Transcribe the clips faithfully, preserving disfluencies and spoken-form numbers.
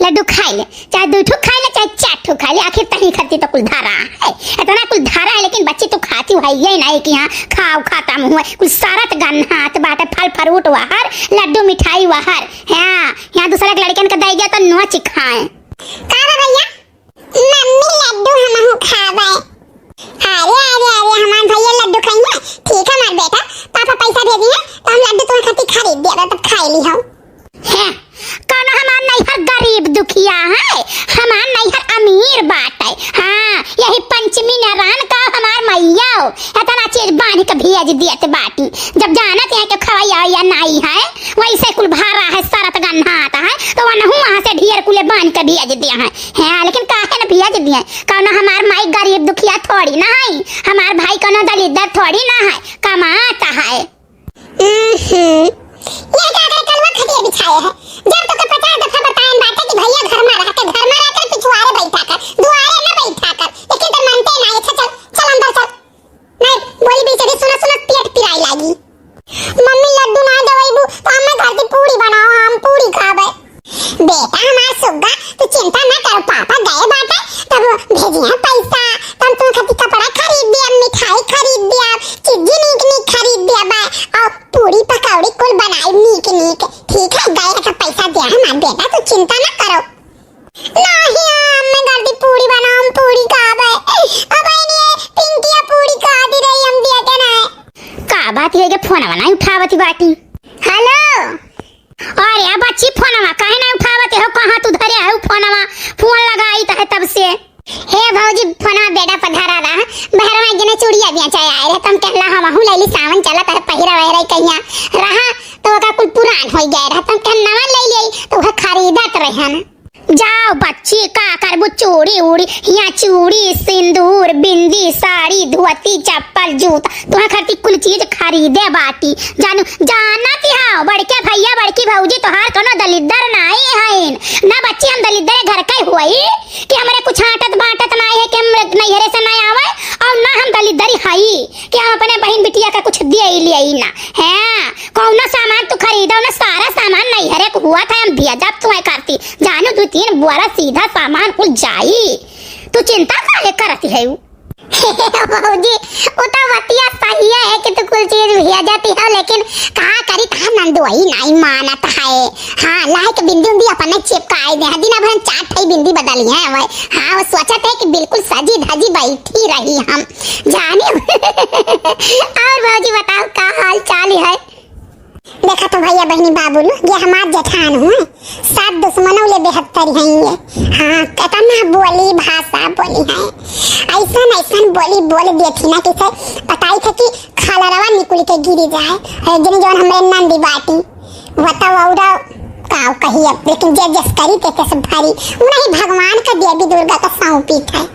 लड्डू खाइ ले, चाहे दुइ ठो खाइ ले, चाहे चार ठो खाइ ले, आखिर तही खातिर तो कुल धरा है। इतना कुल धरा है, लेकिन बच्ची तू खातिउ हइये नाहीं कि हाँ खाउ खतम हुए। कुल सरत गन्हात बाटे, फल फ्रूट वहर, लड्डू मिठाई वहर। हाँ, यहाँ दूसरा के लड़कन के दइ दिया तो नोच खाए। का बा भइया? मम्मी लड्डू हमहू खाबे। अरे, अरे, अरे, हमार भइया लड्डू खइहें। ठीक है हमार बेटा, पापा पैसा भेजिहें तो हम लड्डू तुम्हारे खातिर खरीद दिया, तब खाइ लिहो। हैं, कौनो हमार नैहर गरीब दुखिया है, हमार नैहर अमीर बाटे। हाँ, यही पंचमी नारायण का हमार मइया हो, इतना चीज बांध के भेज देत बाटी। जब जानत हैं कि खवैया वैया नाहीं है, वैसे कुल भरा है, सरत गन्हात है, तो वनहू वहाँ से ढेर कुले बांध के भेज दिया है। हैं, लेकिन काहे न भेज दिए? कौनो हमार माई गरीब दुखिया थोड़ी ना है, हमार भाई कौनो दलिद्दर थोड़ी ना है, कमात है। उहुं। ये का करे कलवा खटिया बिछाए है? जब तोके पचास दफा बताएन बाटे कि भइया घर मा रह के, घर मा रह कर पिछुआरे बैठा कर, दुआरे न बैठा कर, लेकिन तो मनते ना। अच्छा चल, चल अंदर चल। नहीं, बोली बीच अभी सुना सुना पेट पिराए लागी। मम्मी लड्डू ना देवैबू तो हमें घर की पूरी बनाओ, हम पूरी खाबे। बेटा हमार सुग्गा, तू चिंता ना करो, पापा गए बाटे, तब भेजिहें पैसा, तब तुम खातिर कपड़ा खरीद दिया, मिठाई खरीद दिया, चीजी नीक नीक खरीद दिया बा, और पूरी पकौड़ी कुल बनाई नीक नीक। ठीक है, गए हैं तो पैसा दिया हमार बेटा, तू चिंता ना करो। नहीं, हम घर की पूरी बनाओ, हम पूरी खाबे। अब ये पिंकिया पूरी खा दी रही, हम दिया के ना। का बात है कि फोनवा नाहीं उठावत बाटी? हेलो। अरे बच्ची, फोनवा काहे ना उठावत हो? कहाँ तू धरे हो फोनवा? फोन लगाई त है तब से। हे भौजी, फोनवा बेडा पर धरा रहा, बहरवा एक जने चूड़िया बेचे आए रहे, तम कहला हमहू लैली, सावन चलत है, पहिरा वहरा कहिया रहा, तो ओका कुल पुरान होइ गए रहा, तम कहन नवा ले ले, तो वह खरीदत रहन। जाओ बच्ची, का करबू? चूड़ी उड़ी, हिया चूड़ी, सिंदूर, बिंदी, साड़ी, धोती, चप्पल, जूता, तुहे खातिर कुल चीज खरीदे बाटी। जानू, जानत हौ, बड़के भैया, बड़की भौजी तोहार कोनो दलिद्दर नाई हईन। ना बच्ची, हम दलिद्दर घर के होई कि हमरे कुछ आटत बाटत नाई है कि हम नैहरे से ना आवे, और ना हम दलिद्दर हई कि हम अपने बहिन बिटिया का कुछ दे लियाई ना। हैं, कौनो सामान तू खरीदो ना, सारा सामान नैहरे के हुआ था, हम भेजब तुहे करती। जानू, दुइ तीन बोरा सीधा सामान कुल जाई, तू चिंता काहे करत हऊ? भौजी, उ तो बतिया सही है कि तू कुल चीज भेजती हो, लेकिन का करी, तहार नंदोई नाई मानत है। हाँ, लाए के बिंदी उंदी अपने चिपकाए दे, दिन भर चार ठई बिंदी बदली है वह। हाँ, वो सोचत है कि बिल्कुल सजी धजी बैठी रही हम, जानी। और भौजी बताओ, का हाल चाल है? देखा तो भैया बहिनी बाबू लोग, ये हमार जेठान हुए, सात दुश्मनों ले बेहतर हैं ये। हाँ, कितना बोली भाषा बोली है, ऐसन ऐसन बोली बोल देती ना कि से बताई थे कि खालरवा निकुल के गिरी जाए। है जन जौन हमरे नंदी बाटी, बताओ और का कही अब, लेकिन जे जस करी ते तस भारी, उन्हीं भगवान का देवी दुर्गा का सौंपी थे।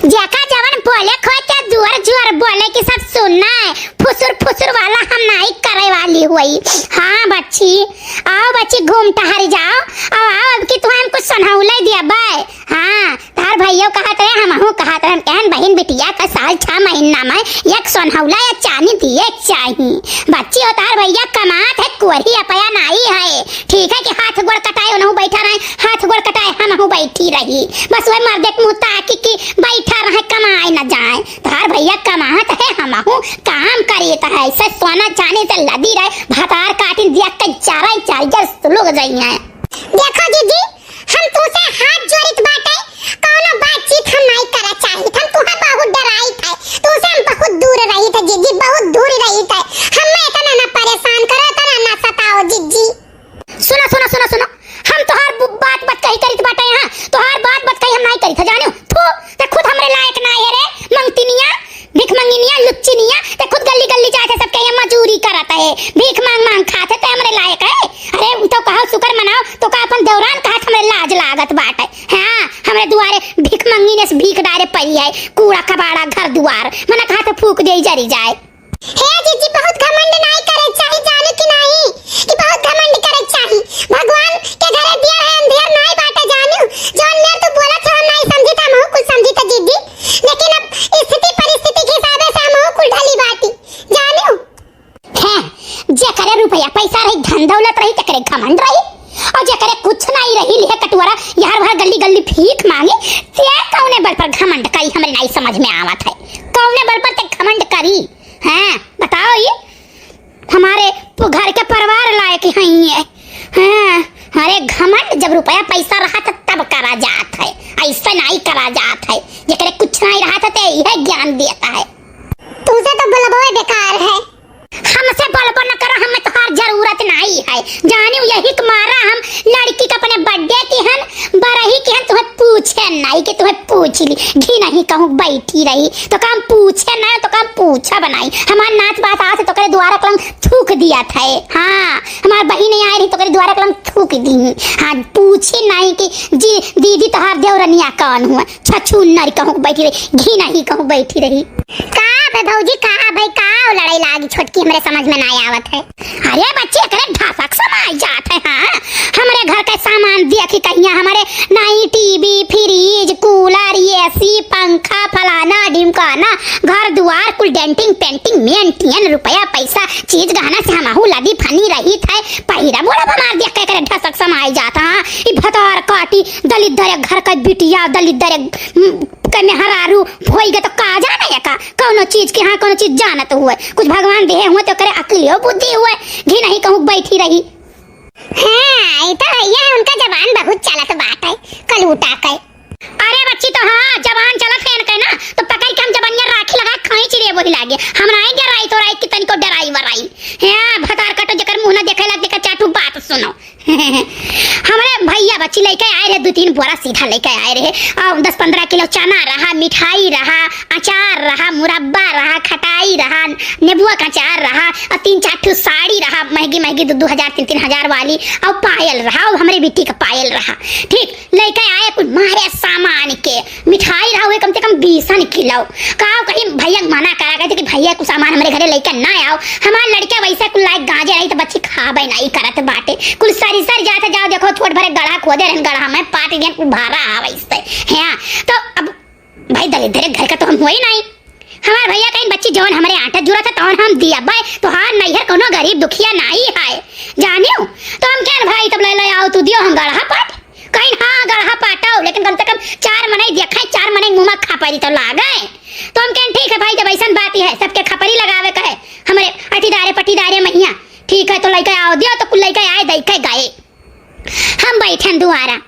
जेका जवन बोले खोए के जोर जोर बोले कि सब सुनना है, फुसुर फुसुर वाला हम नाई करे वाली हुई। हाँ बच्ची, आओ बच्ची, घूम टहर जाओ, आओ, आओ, अब की तुहे हम कुछ सोनहौले दिया बे। हाँ, तार भैया कहत रहे, हमहू कहत रहे, हम कहन बहिन बिटिया का साल छह महीना में एक सोनहौला या चानी दिए चाही। बच्ची हो, तार भैया कमात है, कोरी अपया नाई है। ठीक है कि हाथ गोड़ कटाए उनहू बैठा रहे, हाथ गोड़ कटाए हमहू बैठी रही। बस वह मर्दे के मुँह ताकी कि बैठा रहे, कमाए न जाए। तार भैया कमात है, हमहू काम करीत है, से सोना चानी से लदी रहे, भतार काटिन दिया के चारा चार जर सुलुग जाई है। देखो जीजी, हम तुसे हाथ जोड़ित बाटे, कौनो बातचीत हम नाई करा चाहित, हम तुहे बहुत डराइत है, तुसे हम बहुत दूर रहित है जीजी, बहुत दूर रहित है, हमें इतना ना परेशान करो, इतना ना सताओ जीजी। सुनो, सुनो, सुनो, सुनो, हम तोहार बु-, बात बतकही करित बाटे यहाँ, तोहार बात बतकही हम नाई करित है, जानियो? थू, ते खुद हमरे लायक नाई है रे, मंगतिनिया, भिखमंगिनिया, लुच्चिनिया, ते खुद गल्ली गल्ली जाके सबके यहाँ मजूरी करत है, भीख मांग मांग खात है, ते हमरे लायक है? अरे, उ तो कहो शुक्र मनाओ, तो का अपन दौरान कहत हमरे लाज लागत बाटे। हाँ, हमरे दुआरे भिखमंगिने से भीख डारे पड़ी है, कूड़ा कबाड़ा घर दुआर, मना कहत फूक दे जरी जाए। हे जीजी, बहुत घमंड नाई करे चाही, जानू कि नाई? कि बहुत घमंड करे चाही? भगवान के घरे दिया है, अंधेर नाई बाटे, जानू। जौन मेर तू बोलत हो, हम नाई समझी, त हमहू कुछ समझी, त जीजी। लेकिन अब स्थिति परिस्थिति के हिसाबे से हमहू कुल ढली बाटी, जानू। हैं, जेकरे रुपया पैसा रही, धन दौलत रही, तेकरे घमंड रही, और जेकरे कुछ नाई रही, लिहे कटुआरा, यार भीख मांगी, ते कौने बल पर घमंड करी, हमरे नाई समझ में आवत है। कौने बल पर ते घमंड करी? हैं, बताओ ये? हमारे पु-, घर के परिवार लायक हई है। हैं, अरे घमंड जब रुपया पैसा रहा त तब करा जात है, ऐसे नाई करा जात है। जेकरे कुछ नाई रहा त ते यह ज्ञान देता है। तुझसे तो बोलबो बेकार है। हमसे बोलबो न करो, हमें तोहार जरूरत नाई है। जानियो यही के मारा हम लड़की के अपने birthday किहन, बरही किहन, तुहे पूछे नाई कि तुहे पूछ ली। घी नहीं कहूँ बैठी रही, तो काम पूछे ना, तो काम पूछा बनाई। हमार नाच बात आज से तोकरे द्वारा कलम थूक दिया था। हाँ, हमार बहिन आए रही, तोकरे द्वारा कलम थूक दी। हाँ, पूछी नाई कि जी दीदी तोहार देवरनिया कौन हुआ? छछून्नर कहूँ बैठी रही, घी नहीं कहूँ बैठी रही। का बे भौजी, का भाई, का लड़ाई लागी छोटकी, हमरे समझ में ना आवत है। अरे बच्ची, एकरे ढसक समाई जात है। हाँ, हमरे घर के सामान देखी कहिया, हमरे नाई टीवी, फ्रिज, कूलर, एसी, पंखा, फलाना ढिमकाना, घर दुआर कुल डेंटिंग पेंटिंग, मेंटियन, रुपया पैसा, चीज गहना से हमहू लदी फनी रही थे। पहिरा बोला हमार देख के एकरे ढसक समाई जात। हाँ, ई भतार काटी दलिद्दर घर का बिटिया, दलिद्दर के मेहरारू होई गए तो का जाने एका कौनो चीज के, हाँ, कौनो चीज जानत हुए, कुछ भगवान देहे हुए तो करे अकिलियो बुद्धि हुए, घी नहीं कहूँ बैठी रही। हाँ, ई तो है, उनका जबान बहुत चलत बात है, कलूटा के। अरे बच्ची, तो हाँ, जबान चलत है इनके ना, तो पकड़ के हम जबानिया राखी लगा खींच लिए वही लागे। हम नाई डराई तो राई कि तनिको डराई वराई। हाँ, भतार काटो, जेकर मुंह ना देखे लाग, जेकर चाटू बात सुनो। हमरे भैया बच्ची लेके आए रहे, दो तीन बोरा सीधा लेके आए रहे। और दस पन्द्रह किलो चना रहा, मिठाई रहा, अचार रहा, मुरब्बा रहा, खटाई रहा, नेबुआ का अचार रहा, और तीन चार ठो साड़ी रहा, महंगी महंगी दो दो हजार, तीन तीन हजार वाली, और पायल रहा, और हमरे बिट्टी का पायल रहा। ठीक, लेके आए कुल मारे सामान के। मिठाई रहा हुए कम से कम बीसन किलो। का कहीं भैया के मना करा, कहते कि भैया कुछ सामान हमरे घरे लेके ना आओ। हमार लड़का वैसे कुल लायक गांजे रही तो बच्ची खाबे नहीं करत बाटे। कुल सरी सर जात, जाओ देखो छोट भरे गढ़ा खोदे रहन, गढ़ा में पाट दियन, कुल भरा है वैसे। हाँ, तो अब भाई दलिद्दर घर का तो हम हुए ही नहीं। हमार भैया कहीं बच्ची जौन हमरे आटा जुरा था तौन हम दिया भाई, तोहार नैहर कोनो गरीब दुखिया नहीं है, जानियो। तो हम कहन भाई तब ले ले आओ तू दियो हम गढ़ा पाट। कहीं हाँ गढ़ा पाटो, लेकिन कम से कम चार मनई देखे, चार मनई मुँह में खपरी तो लागे। तो हम कहन ठीक है भाई, जब ऐसन बात ही है, सबके खपरी लगावे का है, हमरे अटीदारे पटीदारे महिया, ठीक है, तो लइका आओ दियो, तो कुल लइका आए, दइके गए। हम बैठन दुआरा,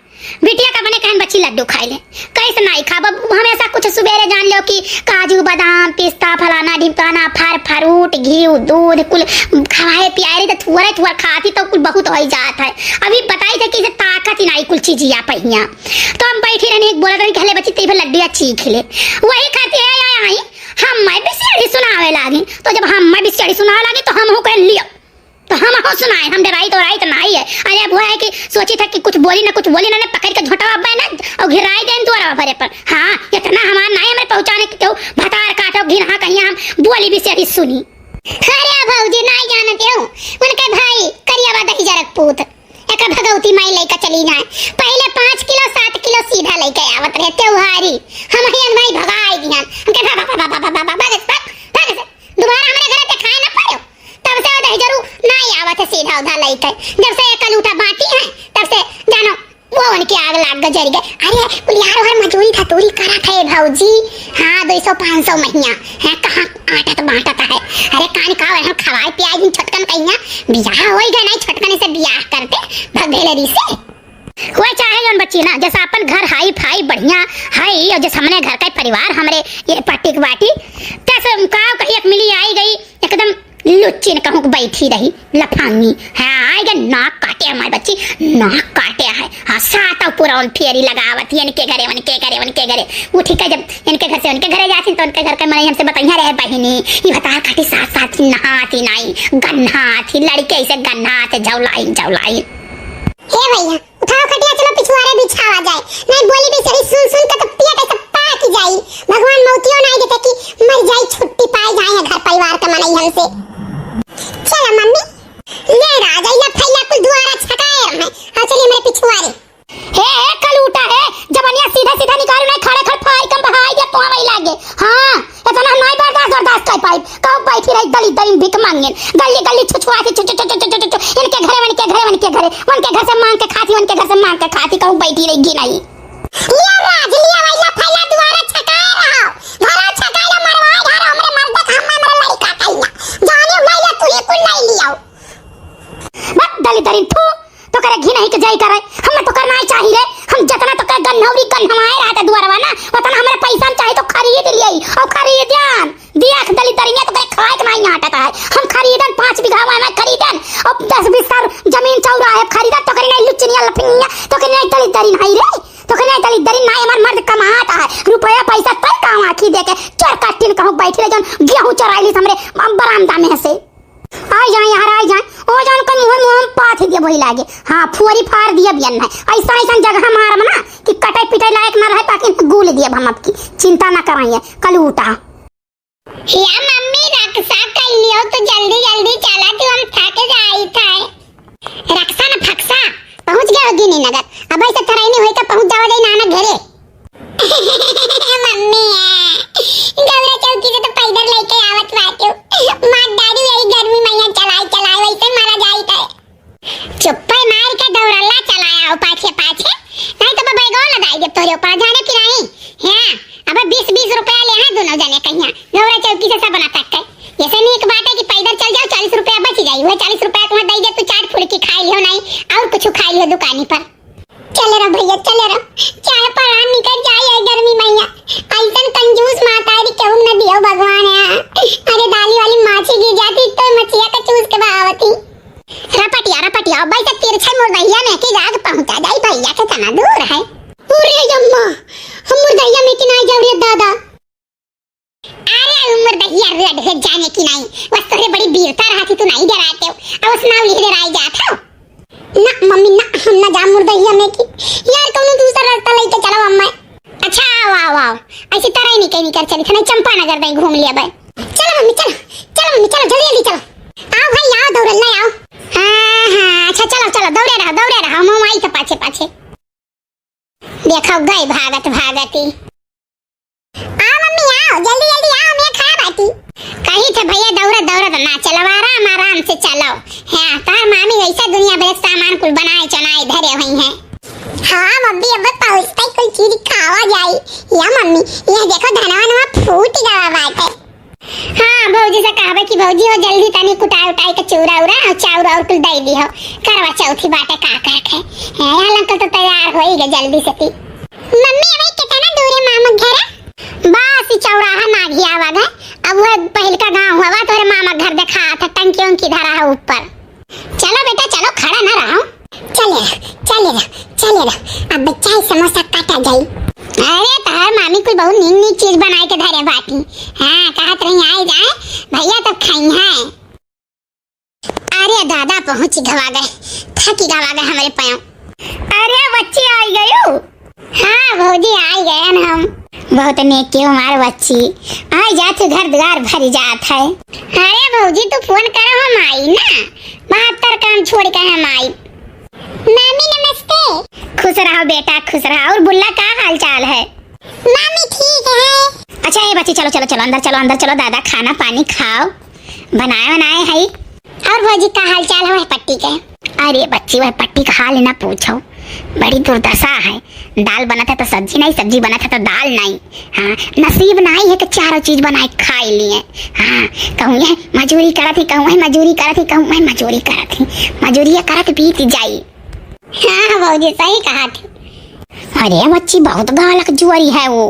बिटिया का बने कहन बच्ची लड्डू खाई ले, कैसे नाई खाब? अब हमेशा कुछ सुबेरे जान लो कि काजू, बादाम, पिस्ता, फलाना ढिमकाना, फर फरूट, घी, दूध, कुल खवाए पियाए रही तो थुअरे थुअर खाती तो कुल बहुत हो ही जात है। अभी बताई थे कि इसे ताकत ही नाई कुल चीज या पहिया। तो हम बैठी रहनी, एक बोला रहनी, कहले बच्ची तेरे लड्डू या चीख ले, वही खाती है या आई। हम मैं बिसेड़ी सुनावे लागी, तो जब हम मैं बिसेड़ी सुनावे लागी तो हम हो कह लियो, तो हम हो सुनाए, हम डराई तो राई तो नाई है। अरे अब वो है कि सोची था कि कुछ बोली ना, कुछ बोली ना, ने पकड़ के झोंटा अब्बा है ना, और घिराई देन तोरा भरे पर। हाँ, इतना हमार नाई हमरे पहुँचाने की क्यों भतार काटो घिन, हाँ कहीं हम बोली बिसेड़ी सुनी। अरे भौजी नाई जानते हो, उनके भाई करियावा दही जरक पूत, एकर भगवती माई लइका चली ना, पहले पाँच किलो सात किलो सीधा लइके आवत रहे त्योहारी, हम हियन भाई भगाई दिहन, हमके भा, भा, भा, भा, भा, भा, भा, भा, भा, भा, भा, दोबारा हमरे घरे ते खाए ना पड़ो। तब से वो दहिजरू नाई आवत है सीधा उधा लइके। जब से ये कलूटा बाटी है, तब से जानो वो उनके आग लाग गए, जरी गए। अरे कुल यार हर मजूरी धतूरी करत है भौजी। हाँ, दो सौ पाँच सौ महिया है, कहाँ आटत बाटत है। अरे कान का हम खवाए पियाए दिन छोटकन कहिया बियाह होई गए, नहीं छोटकन से बियाह करते भग भेलरी से। हुए चाहे जौन बच्ची ना, जैसे अपन घर हाई फाई बढ़िया है, और जैसे हमने घर का परिवार हमरे ये पट्टी के बाटी, तैसे का कही एक मिली आई गई एकदम लुच्चिन कहूँ के बैठी रही लफांगी। हाँ, आई गए नाक काटे हमारे बच्ची, नाक काटे है। हाँ, सातों पुरौन फेरी लगावत ही, इनके घरे, उनके घरे, उनके घरे। वो ठीक है, जब इनके घर से उनके घरे जाती तो उनके घर के मनई हमसे बतैया रहे बहिनी, ये भतार काटी साथ साथ नहाती नाई, गन्हाती, लड़के ऐसे गन्हाते झौलाइन, झौलाइन। हे भैया, उठाओ खटिया, चलो पिछुआरे बिछावा जाए, नहीं बोली बिसेड़ी सुन सुन के तो पेट ऐसे पाक जाई। भगवान मौतियो नहीं देते कि मर जाई, छुट्टी पाए जाए हैं घर परिवार के मनई हमसे। चलो मम्मी, ले राजा, ये फैला कुल दुआरा छटाए रहे। हाँ, चलिए मेरे पिछुआरे। हे, हे, कलूटा है, जबनिया सीधा सीधा निकालू नहीं, खड़े खड़ फाई कम बहाई दे, तो वही लागे। हाँ, इतना हम नहीं बर्दाश्त, बर्दाश्त कर पाई। कहूँ बैठी रही दलिद्दर इन भीख मांगेन, गली गली छुछुआ के छु, छु, छु, इनके घरे, उनके घरे, उनके घरे, उनके घर से मांग के खाती, उनके घर से मांग के खाती, कहूँ बैठी रही गी नहीं। ये दलिद्दरिन, थू, तोकरे घिनही के जाई करे। हम तोकर नाई चाही रे। हम जतना तोकर गन्हौरी गन्हवाए रहते दुआरवा ना, ओतना हमरे पैसा में चाही तो खरीद लियाई। और खरीदन, देख दलिद्दरिनिया तोकरे खाए के नाई आटत है। हम खरीदन पाँच बीघा वाला खरीदन, और दस बीस साल जमीन चौराहे खरीदन, तोकरे नाई लुचनिया लफनिया, तोकरे नाई दलिद्दरिन है रे। तोकरे नाई दलिद्दरिन नाई, हमार मर्द कमात है, रुपया पैसा तय काम आँखी देके, चोर काटिन कहूँ बैठी रहे, जौन गेहूँ चोराइली हमरे बरामदा में से। आई जाए यार, आई जाए। ओ जान के मुँह, मुँह में पाथ दिया वही लागे। हाँ, फुअरी फार दिया बियन है। ऐसा, ऐसा जगह मारब ना कि कटे पिटे लायक ना रहे, ताकि गूल दिया हम आपकी। चिंता ना कराइए, कल उठा। या मम्मी, रक्षा कइली हो तो जल्दी, जल्दी चला, तू हम थक जाई थे। रक्षा न फक्सा, पहुँच गए हो गिनी नगर। अब ऐसे थरैनी होई तो पहुँच जावा जाई नाना घरे। मम्मी, गौरा चौकी से तो पैदल लेके आवत बाटू। मार डारी यही गर्मी में यहाँ चलाई चलाई, वैसे मारा जाई थे। चुप्पे मार के दौड़ला चलाया हो पाछे पाछे, नहीं तो बैगवा लदाई देब तोहरे ऊपर, जाने कि नहीं? हाँ, अब बीस बीस रुपया ले हैं दोनों जने कहिया, गौरा चौकी से सब बना तक के। ऐसे नीक बात है कि पैदल चल जाओ, चालीस रुपया बच जाई, वह चालीस रुपया तुम्हें दे दे, तू चाट फुल्की खाई लियो नहीं, और कुछ खाई लियो दुकानी पर। चले रहो भैया, चले रहो। चाहे परान निकल जाए ये गर्मी मैया। ऐसन कंजूस महतारी केहू न दियो भगवान है। अरे दाली वाली माछी गिर जाती तो मछिया का चूस के बहावती। रपटिया, रपटिया, अब ऐसे तिरछे मुर्दैया में की जाग पहुंचा जाई भैया के तना दूर है। अरे अम्मा, हम मुर्दैया में की ना जाओ रे दादा। अरे उमर दहिया रेड है जाने की नहीं, बस तोहरे बड़ी वीरता रहा थी, तू नहीं डराते हो, अब उस नाव लिख डराई जात हो। ना मम्मी ना, हम ना जा मुर्दैया में की, यार कौनो दूसरा रास्ता लेके चलो अम्मा। अच्छा आओ आओ आओ, ऐसी तरह ही निकल निकल चली था, नहीं चंपा नगर दे घूम लिया बे। चलो मम्मी चलो, चलो मम्मी चलो, जल्दी जल्दी चलो। आओ भाई आओ, दौड़ल ना आओ। हाँ हाँ, अच्छा चलो चलो, दौड़े रहो दौड़े रहो, हम आई तो पाछे पाछे। देखो गई भागत भागत ही। आओ मम्मी आओ, जल्दी जल्दी आओ, मैं खड़ा बाटी। कही थे भैया दौड़त दौड़त ना चलो, आराम आराम से चलो। हाँ, तार मामी ऐसा दुनिया भर के सामान कुल बनाए चनाए धरे हुई हैं। हाँ मम्मी, अब पहुँचते कोई चीज खावा जाई। या मम्मी, यह देखो धनवा नवा फूट गवा बाटे। हाँ, भौजी से कहबे कि भौजी हो जल्दी तनी कुटाई उटाई के चूरा उरा और चाउर और कुल दे दी हो। करवा चौथी बाटे का कह के। हैं, यार अंकल तो तैयार हो ही गए जल्दी से ती। मम्मी, अबे कितना दूर है मामा घर? बस ई चौराहा ना घियावा गए। अब वह पहिलका गाँव हुआ, तोरे मामा घर देखा था, टंकी उंकी धरा है ऊपर। चलो बेटा, चलो, खड़ा ना रहो। चले रहो, चले रहो, चले रहो। अब चाय समोसा काटा जाई। अरे, तोहर मामी कुल बहुत नीक नीक चीज बनाए के धरे बाटी। हाँ, कहत रही, आए जाए, भैया तब खाई हैं। अरे दादा, पहुँच गवा गए, थकी गवा गए हमरे पाँव। अरे बच्ची, आई गयो। हाँ भौजी, आई गयन हम। बहुत नेक के हमार बच्ची, आई जात ही घर द्वार भरी जात है। अरे भौजी, तू फोन करो, हम आई ना, बहत्तर काम छोड़ के हम आई। मामी नमस्ते। खुश रहो बेटा, खुश रहो। और बुल्ला, का हाल चाल है? मामी ठीक है। अच्छा ए बच्ची, चलो चलो चलो, अंदर चलो, अंदर चलो दादा, खाना पानी खाओ, बनाए बनाए है। और भौजी, का हाल चाल है वह पट्टी के? अरे बच्ची, वह पट्टी का हाल ना पूछो, बड़ी दुर्दशा है। दाल बनत है तो सब्जी नहीं, सब्जी बनत है तो दाल नहीं। हाँ, नसीब नहीं है कि चारों चीज बनाए खाए लिए। हाँ, कहूँ यह मजूरी करत ही, कहूँ वह मजूरी करत ही, कहूँ वह मजूरी करत ही, मजूरिया करत बीत जाई। हाँ भौजी, सही कहा थी। अरे बच्ची, बहुत गालक जुअरी है वो,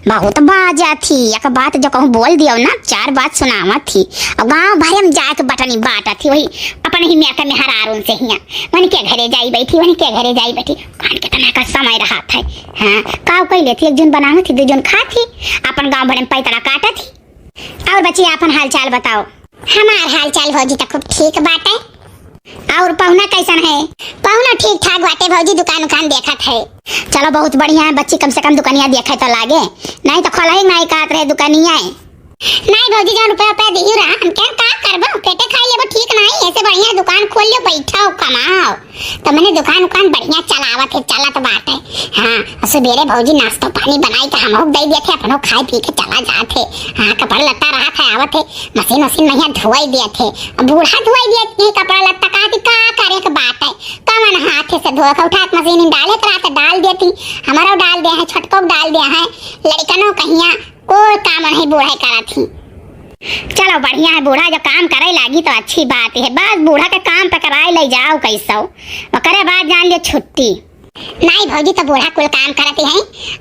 बहुत बाजा थी। एक बात जो कहूँ बोल दियो ना, चार बात सुनावत थी। और गाँव भरे में जाके बटनी बांटत थी, वही अपने ही मेहरारून से हिया। वहन के घरे जाई बैठी, वहन के घरे जाई बैठी। कान के तना का समय रहा था। हाँ, काव कई लेती, एक जून बनावत थी, दो जून खात थी, अपन गाँव भरे में पैतरा काटत थी। और बच्ची, आपन हाल चाल बताओ। हमार हाल चाल भौजी त खूब ठीक बाटे। और पहुना कैसन है? पहुना ठीक ठाक बाटे भौजी, दुकान उकान देखत है। चलो बहुत बढ़िया है बच्ची, कम से कम दुकनिया देखे तो लागे, नहीं तो खोलही नहीं कहत रहे दुकनिया है। नहीं भौजी, जौन रुपया रुपया दिही रहा, हम क्या का करबो, पेटे खाई लेबो, ठीक नहीं, ऐसे बढ़िया दुकान खोल लियो, बैठो कमाओ। तो मने दुकान उकान बढ़िया चलावत है, चलत बाटे। हाँ, और सुबेरे भौजी नाश्तो पानी बनाई के हमहू के दे देत है, अपनो खाए पी के चला जात है। हाँ, कपड़ा लत्ता रहत है, आवत है, मशीन वशीन महिया धोई देत है। अब बूढ़ा धोई देत है कपड़ा लत्ता, कहती का करे के बात है, कवन हाथ से धोए के, उठा के मशीन में डाले के रहत है, डाल देती। हमारो डाल दे है, छोटको के डाल दे है, लड़कनो कहिया कोई काम नहीं बूढ़े करत ही। चलो बढ़िया है, बूढ़ा जो काम करे लागी तो अच्छी बात है। बस बूढ़ा के काम पे कराए ले जाओ कैसो, ओकरे बाद जान लियो छुट्टी। नाहीं भौजी, तो बूढ़ा कुल काम करत है,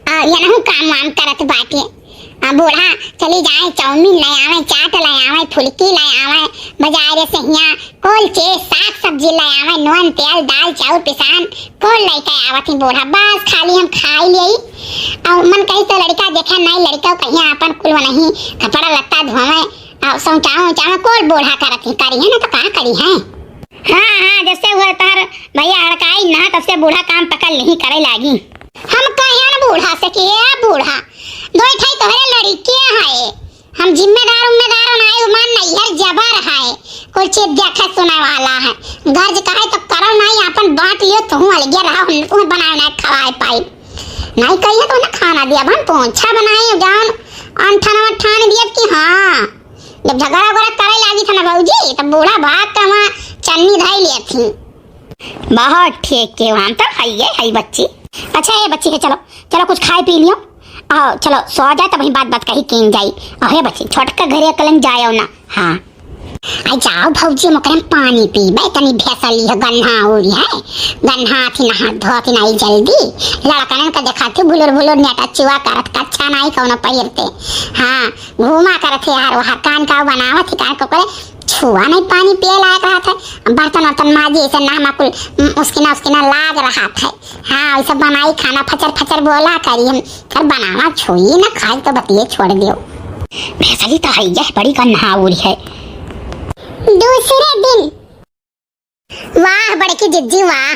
आ, ये नहु काम वाम करत बाटे। आ, बूढ़ा चली जाए, चाउमीन ले आवे, चाट ले आवे, फुलकी ले आवे, बाजारे से हियाँ कुल चीज, साग सब्जी ले आवे, नून, तेल, दाल, चाउर, पिसान, कुल लेके आवत ही बूढ़ा। बस खाली हम खाई लेई। और मन कही तो लड़का देखे, नाहीं लड़का कहीं आपन कुल वनही कपड़ा लत्ता धोवे, और सौंचावे, उचावे, कुल बूढ़ा करत ही, करी है ना तो का करी है। हाँ, हाँ, जब से हुआ तार भैया हड़काई ना, तब से बूढ़ा काम पकड़ लिही करे लागी। हम कहे न बूढ़ा से कि ए बूढ़ा, दो ठई तोहरे लड़के है, हम जिम्मेदार उम्मेदार नाई, उमान नैहर जबर है, कुल चीज देखे सुने वाला है। घर जे कहे तो करो नाई, आपन बांट लियो, तुहूँ अलगे रहो, हम तुहूँ बनाए ना खवाए पाई। नाई कहिए तो ना खाना दिया, हम पोंछा बनाए जान, अंठन वठान दिया कि हाँ। जब झगड़ा उगड़ा करे लागी था ना भौजी, तब बूढ़ा भाग के वहाँ चन्नी धई लिया थी। बहुत ठीक के, हम तो हइये हई बच्ची। अच्छा, ए बच्ची है, चलो, चलो कुछ खाए पी लियो। आओ, चलो, सो जाए, तब वहीं बात, बात कही कीन जाई। अहे बच्ची, छोटका घरे अकेले जायो ना। हाँ। आई जाओ भौजी, हम ओकरे में पानी पीबे, तनी भेसली है, गन्हा उड़ी है, गन्हा थी, नहा धोती नाई जल्दी। लड़कनन का देखाती भुलुर भुलुर नेटा चुआ करत, कच्छा नाई कौनो पहिरते। हाँ, घूमा करत है यार, वहाँ कान का बनावत ही, कान को करे, छुआ नहीं पानी पिए लायक रहत है। बर्तन वर्तन माजी, ऐसे नामा कुल, उम, उसकी ना, उसकी ना लाग रहत है। हाँ, वैसे बनाई खाना, फचर फचर बोला करी हम, फिर बनावा छुई ना, खाई तो बतिये छोड़ दियो। भेसली तो है, यह बड़ी गन्हाउर है। दूसरे दिन। वाह बड़की जिज्जी वाह,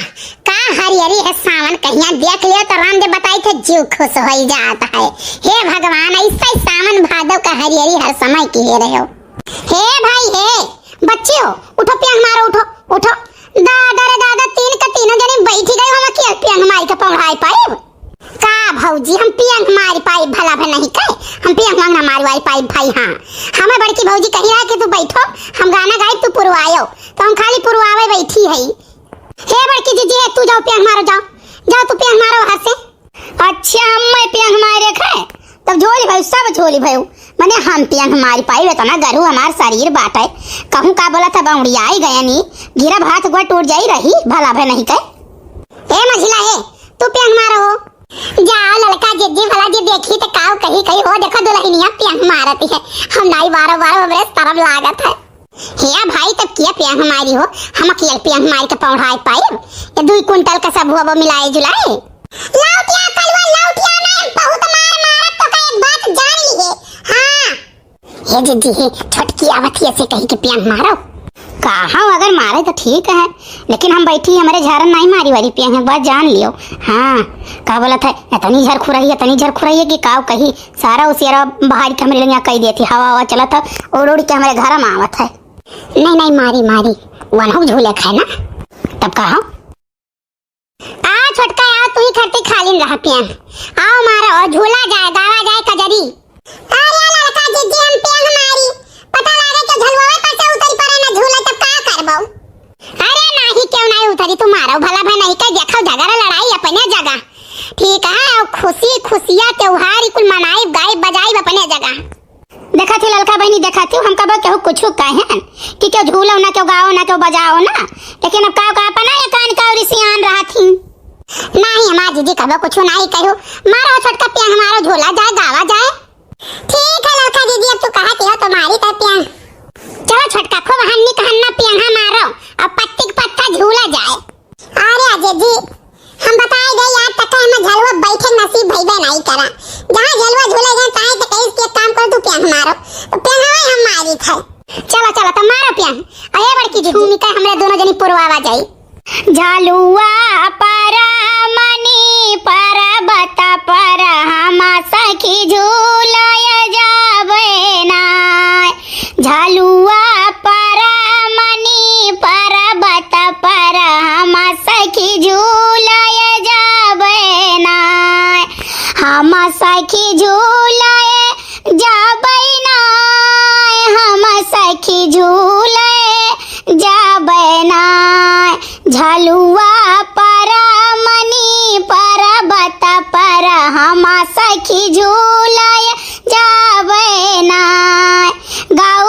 का हरियरी है सावन, कहिया देख लियो तो रामदेव बताई थे, जीव खुश होई जात है। हे भगवान, ऐसा ही सावन भादव का हरियरी हर समय किहे रहो। हे भाई हे, बच्चियो, उठो, पियंग मारो, उठो, उठो। दादा रे दादा, तीन के तीनों जनी बैठी गई, हम अकेल पियंग मारी के पौड़ाई पाइब? का भौजी, हम पियंग मारी पाइब भला भे नहीं कहे? हम पियंग वांग ना मारवाई पाइब भाई। हाँ, हमें बड़की भौजी कही रहा कि तू बैठो, हम गाना गाई, तू पुरवायो, तो हम खाली पुरवावे बैठी है। हे बड़की जिज्जी, हे तू जाओ पियंग मारो, जाओ, जाओ तू पियंग मारो हाथ से। अच्छा, हम मैं पियंग मारे खाए, तब झोली भाई, सब झोली भाई, मने हम पियंग मारी पाई, इतना गरू हमार शरीर बाटे, कहूँ का बोला था, बौड़ियाई गया नी, गिरा भात गोड़ टूट जाई रही, भला भे नहीं कहे। ए मझिला ए, तू पियंग मारो हो। जाओ ललका जिज्जी भला जी देखी तो काऊ कही कही हो, देखो दुल्हनिया पियंग मारती है, हम नाई बारो बारो हमरे शरम लागत है। हे भाई, तब किया पियंग मारी हो, हम अकेल पियंग मारी के पौड़ाई पाइब? ये दुई कुंटल का सब हुआ वो मिलाए जुलाए। लौटिया कलुआ, लौटिया ना, बहुत मार मारत तो का एक बात जान ली है। हाँ। हे जिज्जी, हे छोटकी आवत ही ऐसे कही के पियंग मारो। कहा अगर मारे तो ठीक है, लेकिन हम बैठी हमरे झारन नहीं मारी वाली पियंग है, बात जान लियो। हाँ, का बोलत है, इतनी झरखुरही, इतनी झरखुरही है कि काऊ कही, सारा उसियारा बाहर के हमरे लंगिया कही देती, हवा हवा चलत है, उड़ उड़ के हमरे घर में आवत है। नहीं, नहीं, मारी, मारी, वनहु झूले खाए ना। तब का हो? आ छोटका, आओ, तू ही खरती खालिन रह पियंग। आओ मारो, झूला जाए, गावा जाए कजरी। अरे ललका जिज्जी, हम पियंग मारी, पता लागे के झलुआवे पर से उतरी पड़े ना झूला, तब का करबो? अरे नाही, क्यों नाही उतरी, तू मारो भला भे नहीं कह, देखो झगड़ा लड़ाई अपने जगह। ठीक है, और खुशी खुशिया त्योहार ही कुल मनाई, गाई बजाई अपने जगह। देखा थी ललका बहनी, देखा थी, हम कबो केहू कुछ कहे कि क्यों झूलो ना, क्यों गाओ ना, क्यों बजाओ ना, लेकिन अब का, का अपना ये कान का और सियान रहा थी। नहीं, हमार जिज्जी कबो कुछ नहीं कहू। मारो छोटका पियंग मारो, झूला जाए, गावा जाए। ठीक है ललका जिज्जी, अब तू कहा थी हो तो मारी तो पियंग। चलो छोटका, खूब हन्नी का हन्ना पियंग मारो, अब पत्ती के पत्ता झूला जाए। अरे अजय जी, हम बताए गए यार, तक हम झलुआ बैठे नसीब भइबे नहीं करा। जहाँ झलुआ झूले गए, ताए तक कहीं के काम कर, तू पियंग मारो, तो पियंग हवाई हम मारी थे। चलो, चलो, तो मारो पियंग। अरे बड़की जी, भूमिका हमरे दोनों जनी पुरवावा जाई। झलुआ पर मनी पर्वत पर हम सखी झूलय जाबे ना। झलुआ पर मनी पर्वत पर हम सखी झूलय जाबे ना। हम सखी झूलय जाबे ना। हम सखी झूलय जाबे ना। झलुआ पर मनी पर्वत पर हम सखी झूलय जाबे ना। गाँव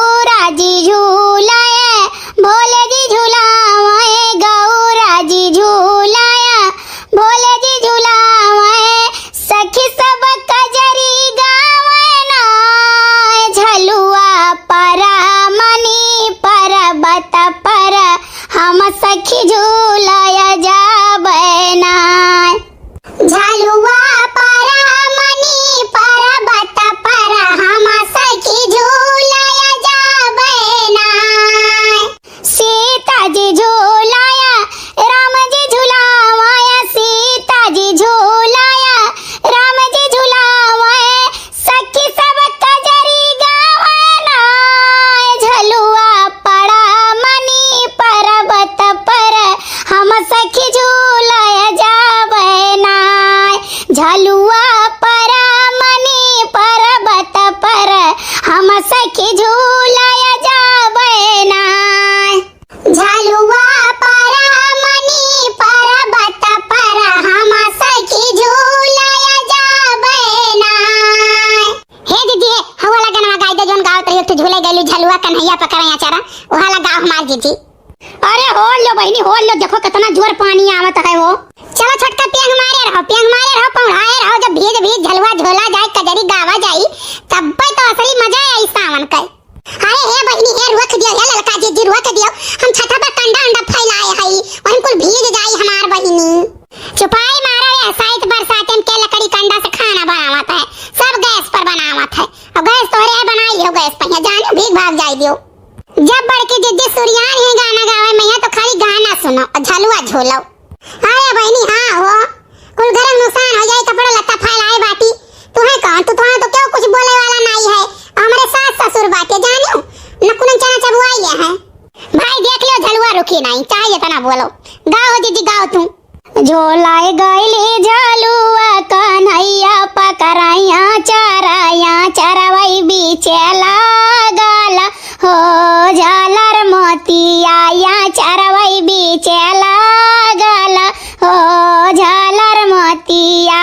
दीदी। अरे होल लो बहिनी, होल लो, देखो कितना जोर पानी आवत है हो। चलो छोटका, पेंग मारे रहो, पेंग मारे रहो, पौड़ाए रहो, जब भीज भीज झलुआ झोला जाए, कजरी गावा जाई, तब्बे तो असली मजा आई सावन के। अरे हे बहिनी, हे रोक दियो, हे ललका जीजी रोक दियो, हम छता पर कंडा अंडा फैलाए हई, वहीं कुल भीज जाई हमार बहिनी। चुपाई मारो, ये साइत बरसात में के लकड़ी कंडा से खाना बनावत है, सब गैस पर बनावत है। अब गैस तोहरे है, बनाई लियो गैस पर, यहाँ जानियो भीग भाग जाई दियो। जब बड़की दीदी सुरियान है गाना गावे में, तो खाली गाना सुनो और झलुआ झूलो। अरे बहिनी, हाँ हो, कुल घर में नुकसान हो जाए, कपड़ा लत्ता फैलाए बाटी। तू है कौन? तू, तुहां तो क्यों कुछ बोले वाला नहीं है। और हमारे सास ससुर बाटे, जानियो, नकुनन चना चबुआई है। भाई देख लियो, झलुआ रुकी नहीं, चाहे जितना बोलो। गाओ दीदी, गाओ तू। झोलाए गइली झलुआ कन्हैया पकड़ैया चरैया चरवई बीचे लागल हो झालर मोतिया या चरवई बीचे लागल हो झालर मोतिया।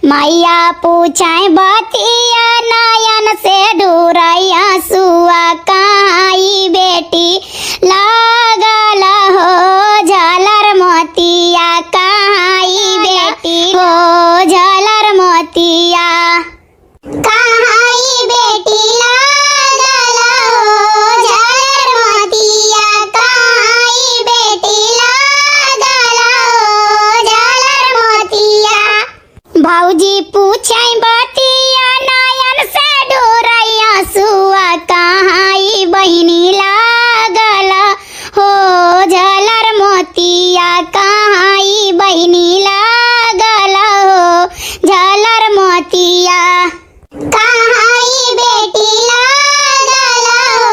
मैया पूछे बतिया नयन से डूरैया सुआ कहाँ ई बेटी लागल हो झालर मोतिया कहाँ ई बेटी हो झालर मोतिया। कहाँ ई बेटी लागल हो झालर मोतिया, कहाँ ई बेटी लागल हो झालर मोतिया। भौजी पूछे बतिया नयन से डोरैया सुआ कहाँ ई बहिनी लागल हो झालर मोतिया, कहाँ ई बहिनी लागल हो झालर मोतिया। कहाँ ई बेटी लागल हो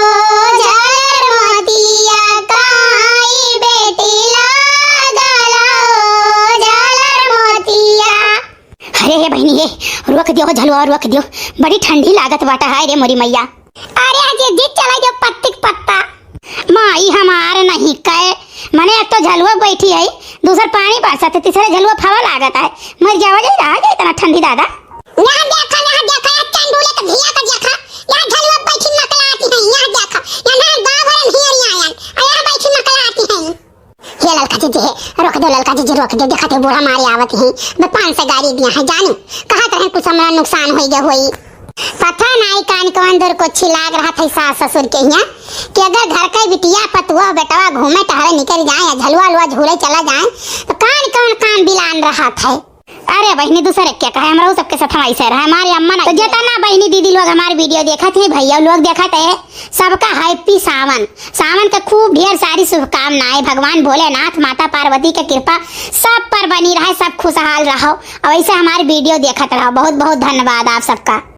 झालर मोतिया, कहाँ ई बेटी लागल हो झालर मोतिया। अरे हे बहिनी, हे, रोक दियो, झलुआ रोक दियो, बड़ी ठंडी लागत बाटा, हाय रे मोरी मैया। अरे आज ये जीत चला दियो पत्ती के पत्ता। माई हमार नहीं कहे, मने एक तो झलुआ बैठी है, दूसर पानी बरसत है, तीसरे झलुआ फवा लागत है, मर जावा जाई, रहा जाई इतना ठंडी दादा। यहाँ देखा, यहाँ देखा, यहाँ चंडूले के धिया का देखा, यहाँ झलुआ बैठी मकलाती है, यहाँ देखा, यहाँ ना गाँव भर में हियरी आयन, और यहाँ बैठी मकलाती है। हे ललका जीजी, हे, रोक दो ललका जीजी, रोक दो, देखा थे बूढ़ा मारे आवत ही, बे पान से गाड़ी दिया है, जानी, कहा तरह कुछ हमारा नुकसान हो गया होई। पता नाई कान कौन दुर्कोछी लाग रहा था सास ससुर के हियाँ, कि अगर घर के बिटिया पतुआ बेटवा घूमे टहरे निकल जाए या झलुआ लुआ झूले चला जाए, तो कान कौन काम बिलान रहा था। अरे बहिनी, दूसरे क्या कहे, हमरा सबके साथ ऐसे रहे, हमारे अम्मा ना तो जितना बहिनी दीदी लोग हमारे वीडियो देखत है, भैया लोग देखत है, सबका हैप्पी सावन। सावन के खूब ढेर सारी शुभकामनाएं। भगवान भोलेनाथ, माता पार्वती के कृपा सब पर बनी रहे, सब खुशहाल रहो। और ऐसे हमारे वीडियो देखत रहो। बहुत बहुत धन्यवाद आप सबका।